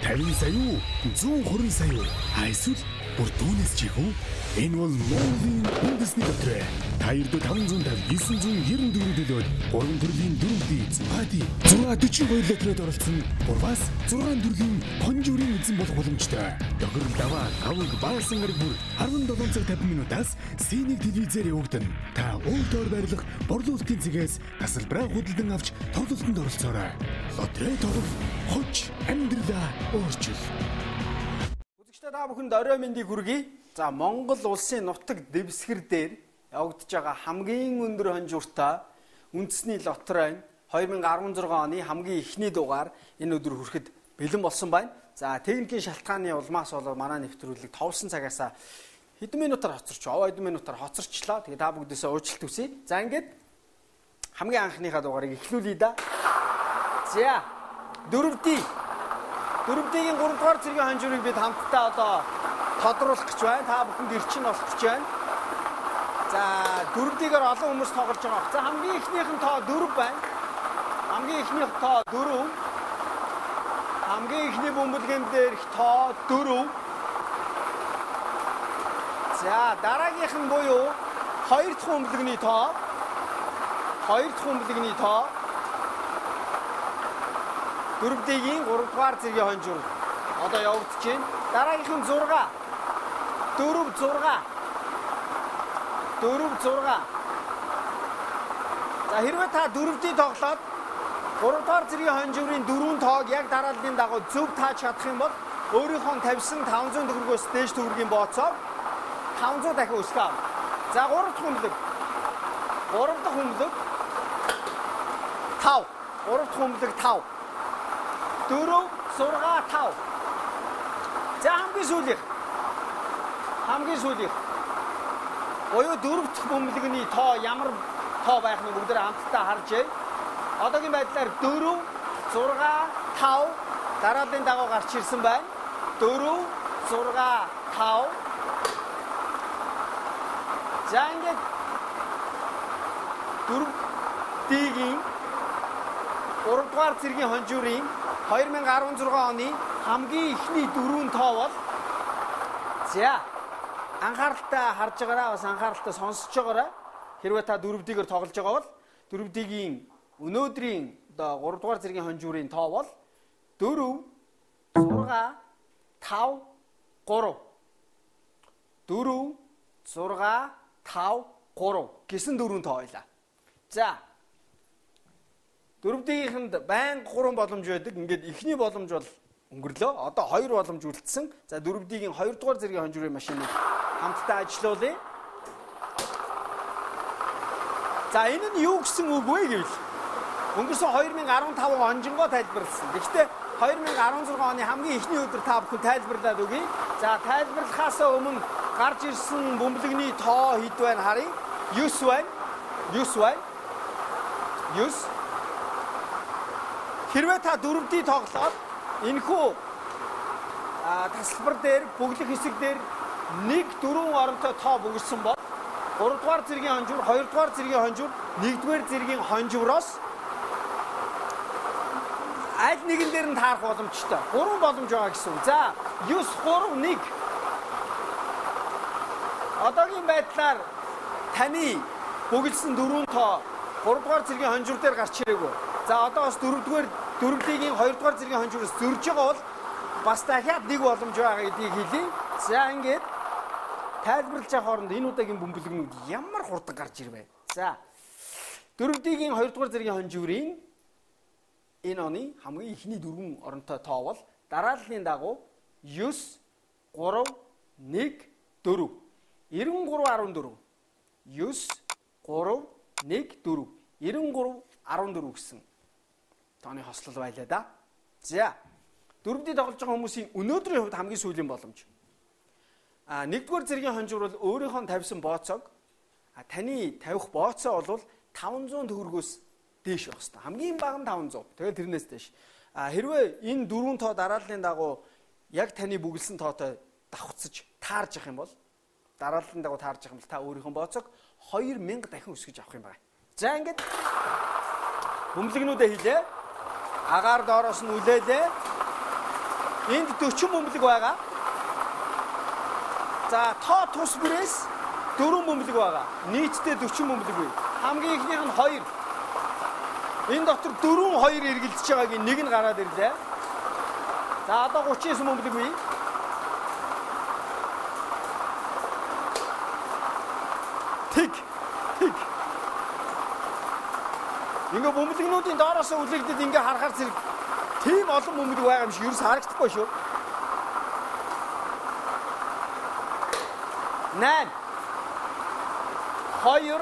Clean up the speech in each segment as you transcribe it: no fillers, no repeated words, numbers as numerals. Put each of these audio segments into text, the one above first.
50 сая уу? 120 сая уу? Эсвэл бүр түүнээс ч их үү? Энэ бол Монголын үндэсний лотерей. Та ердөө 550 994 төлөөд 3 төрлийн 4D, 6D, 642 лотерейд оролцсон 3-аас 6 төрлийн хонжуурын эзэн болох боломжтой. Тохирол даваа, тавг, баасан гараг бүр 17 цаг 50 минутаас C1 телевизээр явагдана. Та уул доор байрлах борлуулалтын цэгээс тасалбараа худалдан авч тоглолтод оролцоорой. Лотерей тоглох хоч амьдралаа өөрчил. Үзэгчдээ та бүхэнд орой мэндийг хүргэе. За Монгол улсын нутаг дэвсгэр дээр явагдаж байгаа хамгийн өндөр хонжууртай үндэсний лотерей 2016 оны хамгийн эхний дугаар энэ өдөр хүрэхэд бэлэн болсон байна. За техникийн шалтгааны улмаас болоод манай нэвтрүүлэг товсон цагаасаа хэдэн минутаар хоцорч, хэдэн минутаар хоцорчлоо. Тэгээ та бүгдээсээ уучлалт хүсье. За ингээд хамгийн анхныхаа дугаарыг эхлүүлье да. За 4D 4D-ийн 3 дугаар зэргийн хонжуурыг бид хамтдаа одоо тодруулах гэж байна. Та бүхэнд эрчин олох гэж байна. За 4D-гээр олон хүмүүс тоглож байгаа. За хамгийн эхнийх нь тоо 4 байна. Хамгийн эхнийх тоо 4. Хамгийн эхний бөмбөлгөн дээрх тоо 4. За дараагийнх нь буюу 2 дахь бөмбөлгөний тоо. 2 дахь бөмбөлгөний тоо. 4D-ийн 3 дугаар зэргийн хонжуур одоо явагдаж байна. Дараагийнх нь 6. 4 6. 4 6. За хэрвээ та 4D тоглоод 3 дугаар зэргийн хонжуурын 4 тоог яг дарааллын дагуу зөв тааж чадах юм бол өөрийнхөө тавьсан 500 төгрөгөөс дээш төгрөгийн бооцоог 500 дахин өсгөө авна. За 3 дахь хүмлэг. 3 дахь хүмлэг 5. 3 дахь хүмлэг 5. 4 6 5. За хамгийн сүүлийнх. Хамгийн сүүлийнх. Буюу 4 дахь бөмбөлгөний тоо ямар тоо байх нь бүгд хамтдаа харж яа. Одоогийн байдлаар 4 6 5 дарааллын дагуу гарч ирсэн байна. 4 6 5. За ингээд 4D-ийн 3 дугаар зэргийн хонжуурын 2016 оны хамгийн эхний 4 тоо бол за анхааралтай харж байгаараа бас анхааралтай сонсож байгаараа. Хэрвээ та 4D-гээр тоглож байгаа бол 4D-гийн өнөөдрийн одоо 3 дугаар зэргийн хонжуурын тоо бол 4 6 5 3 4 6 5 3 гэсэн 4 тоо байлаа. За 4D-ийнхэнд байнга 3 боломж байдаг. Ингээд эхний боломж бол өнгөрлөө. Одоо 2 боломж үлдсэн. За 4D-ийн 2 дугаар зэргийн хонжуурын машиныг хамтдаа ажиллуулъя. За энэ нь юу гэсэн үг вэ гэвэл өнгөрсөн 2015 онжингоо тайлбарласан. Гэхдээ 2016 оны хамгийн эхний өдөр та бүхэн тайлбарлаад өгье. За тайлбарлахаас өмнө гарч ирсэн бөмбөлгөний тоо хэд байна харъя. 9 байна. 9 байна. 9. Хэрвээ та 4D тоглоод энэхүү тасалбар дээр бөглөх хэсэг дээр 1 4 оронтой тоо бөглөсөн бол 3 дугаар зэргийн хонжуур, 2 дугаар зэргийн хонжуур, 1 дугаар зэргийн хонжууроос аль нэгэн дээр нь таарах боломжтой. 3 боломж байгаа гэсэн үг. За 9 3 1. Одоогийн байдлаар таны бөглөсөн 4 тоо 3 дугаар зэргийн хонжуур дээр гарч ирээгүй. За одоо бас 4 дугаар 4D-ийн 2 дугаар зэргийн хонжуураас зөрж байгаа бол бас дахиад нэг боломж байгаа гэдгийг хэлье. За ингээд тайлбарлаж байгаа хооронд энэ удаагийн бөмбөлгөнүүд ямар хурдан гарч ирвэ. За 4D-ийн 2 дугаар зэргийн хонжуурын энэ оны хамгийн эхний 4 оронтой тоо бол дарааллын дагуу 9 3 1 4 93 14 9 3 1 4 93 14 гэсэн тооны хослол байлаа да. За 4D тоглож байгаа хүмүүсийн өнөөдрийн хувьд хамгийн сүүлийн боломж. 1-р зэргийн хонжуур бол өөрийнхөө тавьсан бооцоог таны тавих бооцоо бол 500 төгрөгөөс дээш байх хэрэгтэй. Хамгийн бага нь 500. Тэгэл тэрнээс дээш. Хэрвээ энэ 4 тоо дарааллын дагуу яг таны бүгэлсэн тоотой давхцаж таарж явах юм бол дарааллын дагуу таарж явах юм бол та өөрийнхөө бооцоог 2000 дахин өсгөж авах юм байна. За ингээд бөмбөлгнүүдээ хийлээ. Агаар доороос нь үлээлээ. Энд 40 бөмбөлөг байгаа. За тоо тус бүрээс 4 бөмбөлөг байгаа. Нийтдээ 40 бөмбөлөг бий. Хамгийн ихнийх нь 2. Энэ дотор 4 2 эргэлдэж байгаагийн нэг нь гараад ирлээ. За одоо 39 бөмбөлөг бий. Тэг. Тэг. Ингээ бөмбөлгнүүдийн доороос үлэгдэд ингээ харахаар зэрэг тийм олон бөмбөлөг байгаа юм шиг ерөөс харагдахгүй шүү. 8 2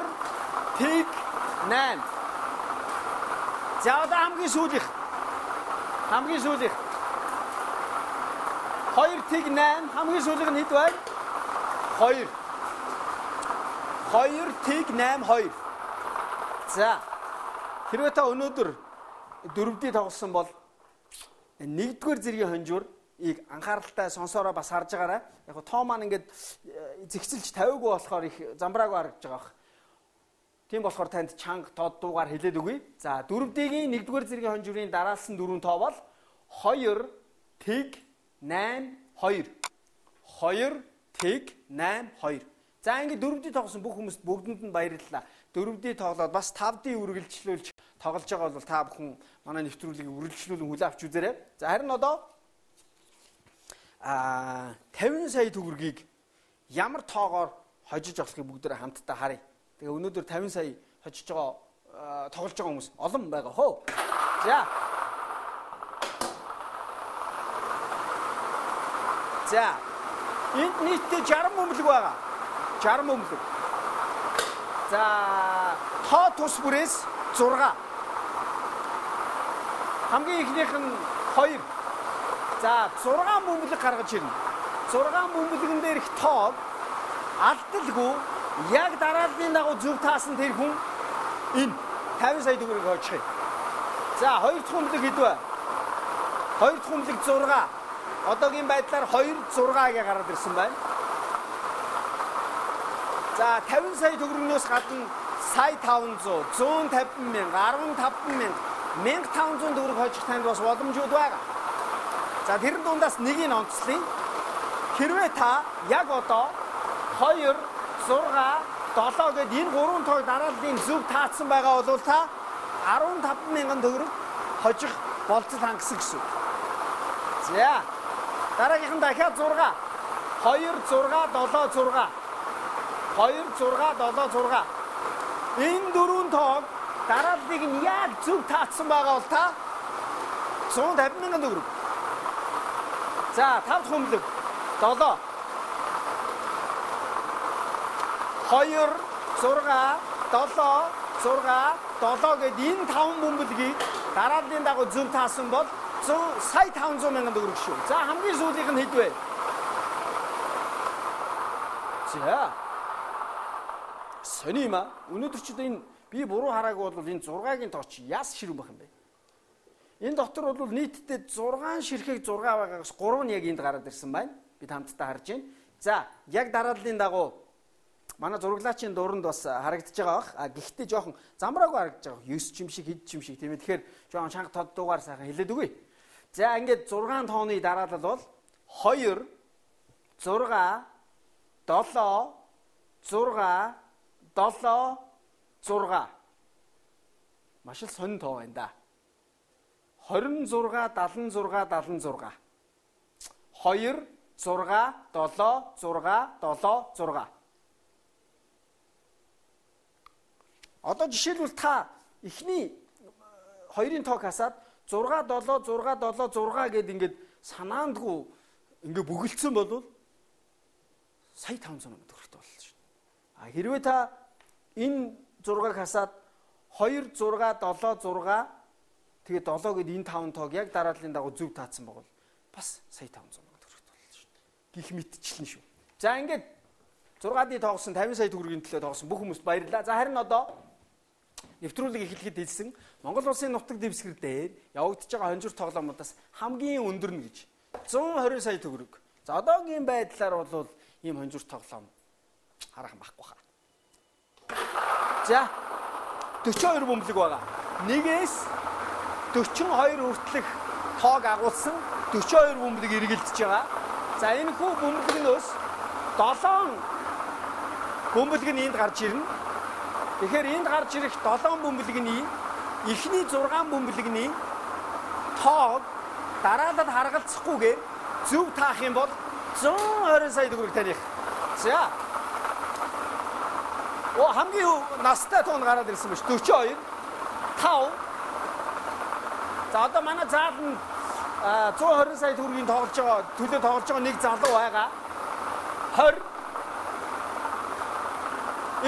тэг 8. За одоо хамгийн сүүлийнх. Хамгийн сүүлийнх. 2 тэг 8 хамгийн сүүлийнх нь хэд байна? 2. 2 тэг 8 2. За хэрвээ та өнөөдөр 4D тоглосон бол нэгдүгээр зэргийн хонжуурыг анхааралтай сонсоороо бас харж байгаарай. Яг тоо маань ингээд зэгцэлж тавиагүй болохоор их замбраагүй харагдаж байгаа бах. Тийм болохоор танд чанга тод дуугаар хэлээд өгье. За 4D-гийн нэгдүгээр зэргийн хонжуурын дараалсан дөрвөн тоо бол 2 тэг 8 2. 2 тэг 8 2. За ингээд 4D тоглосон бүх хүмүүст бүгдэнд нь баярлалаа. 4D тоглоод бас 5D үргэлжлүүлж тоглож байгаа бол та бүхэн манай нэвтрүүлгийг үргэлжлүүлэн хүлээн авч үзээрэй. За харин одоо 50 сая төгрөгийг ямар тоогоор хожиж болохыг бүгдээрээ хамтдаа харъя. Тэгээ өнөөдөр 50 сая хожиж байгаа тоглож байгаа хүмүүс олон байгаа хөө. За. За. Энд нийтдээ 60 бөмбөлөг байгаа. 60 бөмбөлөг. За тоо тус бүрээс 6. Хамгийн ихнийх нь 2. За 6 бөмбөлөг гаргаж ирнэ. 6 бөмбөлгөн дээрх тоог алдалгүй яг дарааллын дагуу зөв таасан тэр хүн энэ 50 сая төгрөг хожих юм. За хоёр дахь бөмбөлөг хэд вэ? Хоёр дахь бөмбөлөг 6. Одоогийн байдлаар 2 6 гэж гараад ирсэн байна. За 50 сая төгрөгнөөс гадна сая 500, 150 мянга, 15 мянга, 1500 төгрөг хожих танд бас боломжууд байгаа. За тэрэн дундаас нэгийг онцлоё. Хэрвээ та яг одоо 2, 6, 7 гэд энэ гурван тоог дарааллын зөв таацсан байгаа бол та 15 мянган төгрөг хожих болцол хангасан гэсэн үг. За дараагийнх нь дахиад 6, 2, 6, 7, 6. 2, 6, 7, 6. Энэ дөрвөн тоог дарааллыг нь яг зөв таацсан байгаа бол та 150 мянган төгрөг. За тав дахь бөмбөлөг 7 2 6 7 6 7 гэд энэ таван бөмбөлгийг дарааллын дагуу зөв таасан бол 100 сая 500 мянган төгрөг шүү. За хамгийн сүүлийнх нь хэд вэ? За сони юм а. Өнөөдөр ч одоо энэ би буруу хараагүй бол энэ 6-гийн тооч яс ширүүн байх юм бэ? Энэ дотор бол нийтдээ 6 ширхэг 6 байгаагаас 3 нь яг энд гараад ирсэн байна. Бид хамтдаа харж байна. За яг дарааллын дагуу манай зураглаачийн дуранд бас харагдаж байгаа бах. А гэхдээ жоохон замраагүй харагдаж байгаа. 9 ч юм шиг хэд ч юм шиг тийм ээ. Тэгэхээр жоохон чанга тод дуугаар сайхан хэлээд өгье. За ингээд 6 тооны дараалал бол 2 6 7 6 7 6. Маш л сонин тоо байна да. 26 76 76. 2 6 7 6 7 6. Одоо жишээлбэл та эхний хоёрын тоог хасаад 6 7 6 7 6 гэд ингээд санаандгүй ингээд бөглөцсөн бол сая 500 мянга төгрөгтэй боллоо шүү. А хэрвээ та энэ 6-ыг хасаад 2 6 7 6 тэгээ 7 гэд энэ 5 тоог яг дарааллын дагуу зөв таацсан байгаа бол бас сая 500 мянга төгрөгтэй боллоо шүү. Гэх мэтчлэн шүү. За ингээд 6-д тоглосон 50 сая төгрөгийн төлөө тоглосон бүх хүмүүст баярлалаа. За харин одоо нэвтрүүлэг эхлэхэд хэлсэн Монгол улсын нутаг дэвсгэр дээр явагдаж байгаа хонжир тоглоомудаас хамгийн өндөр нь гэж 120 сая төгрөг. За одоогийн байдлаар бол ийм хонжир тоглоом харах байхгүй хаа. За 42 бөмбөлөг байгаа. Нэгээс 42 хүртэлх тоог агуулсан 42 бөмбөлөг эргэлдэж байгаа. За энэ хүү бөмбөлгнөөс 7 бөмбөлөг нь энд гарч ирнэ. Тэгэхээр энд гарч ирэх 7 бөмбөлгний эхний 6 бөмбөлгний тоог дараалал харгалзахгүйгээр зөв таах юм бол 120 сая төгрөг таних. За. О хамгийн настай тоон гараад ирсэн биш 42 5. За одоо манай заал нь 120 сая төгрөгийн тоглож байгаа төлөө тоглож байгаа нэг залуу байгаа. 20.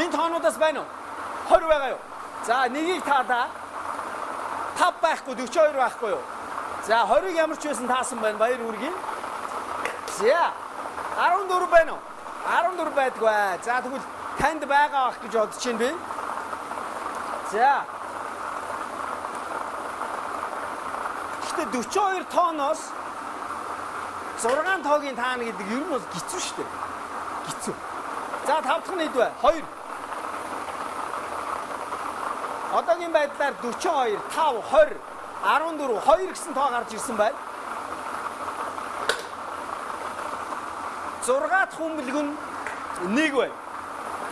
Энэ тоонуудаас байна уу? 20 байгаа юу? За нэгийг таалаа. 5 байхгүй 42 байхгүй юу? За 20-ыг ямар ч байсан таасан байна. Баяр хүргэе. За 14 байна уу? 14 байдгүй. За тэгвэл танд байгаа байх гэж бодож байна би. За. Гэхдээ 42 тооноос 6 тоогийн таана гэдэг ер нь бол гिचүү шүү дээ. Гिचүү. За 5 дахь нь хэд вэ? 2. Одоогийн байдлаар 42, 5, 20, 14, 2 гэсэн тоо гарч ирсэн байна. 6 дахь бөмбөлөг нь 1 байна.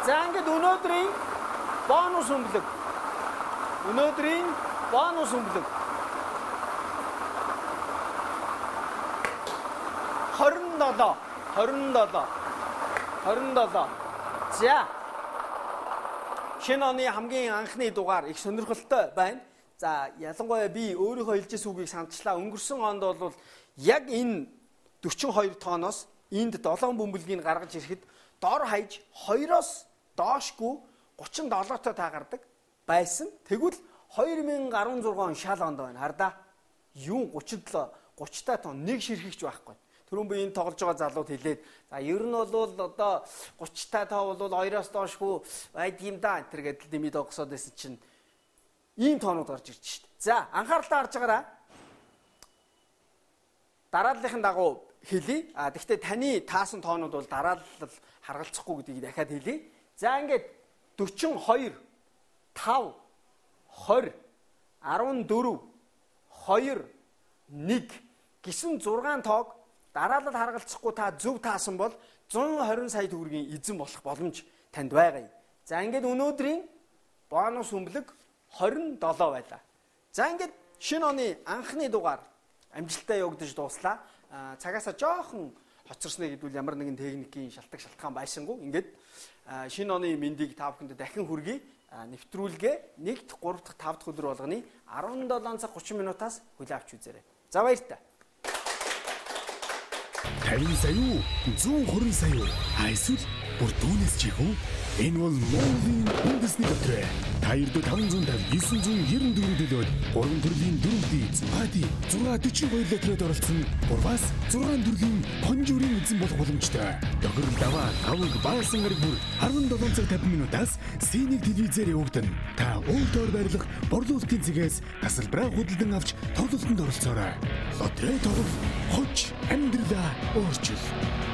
За ингээд өнөөдрийн бонус бөмбөлөг. Өнөөдрийн бонус бөмбөлөг 27, 27, 27. За. Шинэ оны хамгийн анхны дугаар их сонирхолтой байна. За ялангуяа би өөрийнхөө хэлжсэн үгийг саначлаа. Өнгөрсөн онд бол яг энэ 42 тооноос энд 7 бөмбөлгийг гаргаж ирэхэд дор хаяж 2-оос доошгүй 37-той та гардаг байсан. Тэгвэл 2016 он шал онд байна. Хардаа. Юу 37 30 та тон нэг ширхэгч байхгүй. Түрүүн би энэ тоглож байгаа залууд хэлээд за ер нь бол одоо 30 та тоо бол 2-оос доошгүй байдгийм да энэ төр гэдэл дэмий догсоод байсан чинь ийм тоонууд гарч ирж шít. За анхаарлаа харж байгаарай. Дарааллын дагуу хэлье. А тэгвэл таны таасан тоонууд бол дараалал харгалзахгүй гэдгийг дахиад хэлье. За ингээд 42 5 20 14 2 1 гэсэн 6 тоог дараалал харгалзахгүй та зөв таасан бол 120 сая төгрөгийн эзэн болох боломж танд байгаа юм. За ингээд өнөөдрийн бонус бөмбөлөг 27 байлаа. За ингээд шинэ оны анхны дугаар амжилттай явагдаж дууслаа. Цагаасаа жоохон хоцорсноо гэдвэл ямар нэгэн техникийн шалтгаан байсангүй. Ингээд шинэ оны мэндийг та бүхэнд дахин хүргэе. Нэвтрүүлгээ 1 дахь, 3 дахь, 5 дахь өдөр болгоны 17 цаг 30 минутаас хүлээн авч үзээрэй. За баяртай. 50 сая уу? 120 сая уу? Эсвэл бүр түүнээс ч их үү? Энэ бол Монголын үндэсний лотерей. Та ердөө 550 994 төлөөд 3 төрлийн 4D 6D 642 лотерейд оролцсон 3-аас 6 төрлийн конжурын эзэн болох боломжтой. Тохирол даваа тавг баасан гараг бүр 17 цаг 50 минутаас Синик телевизээр явагдана. Та өөр доор байрлах борлуулалтын цэгээс тасалбараа худалдан авч тоглолтод оролцоорой. Лотерей тоглол, хоч амьдралаа өөрчил.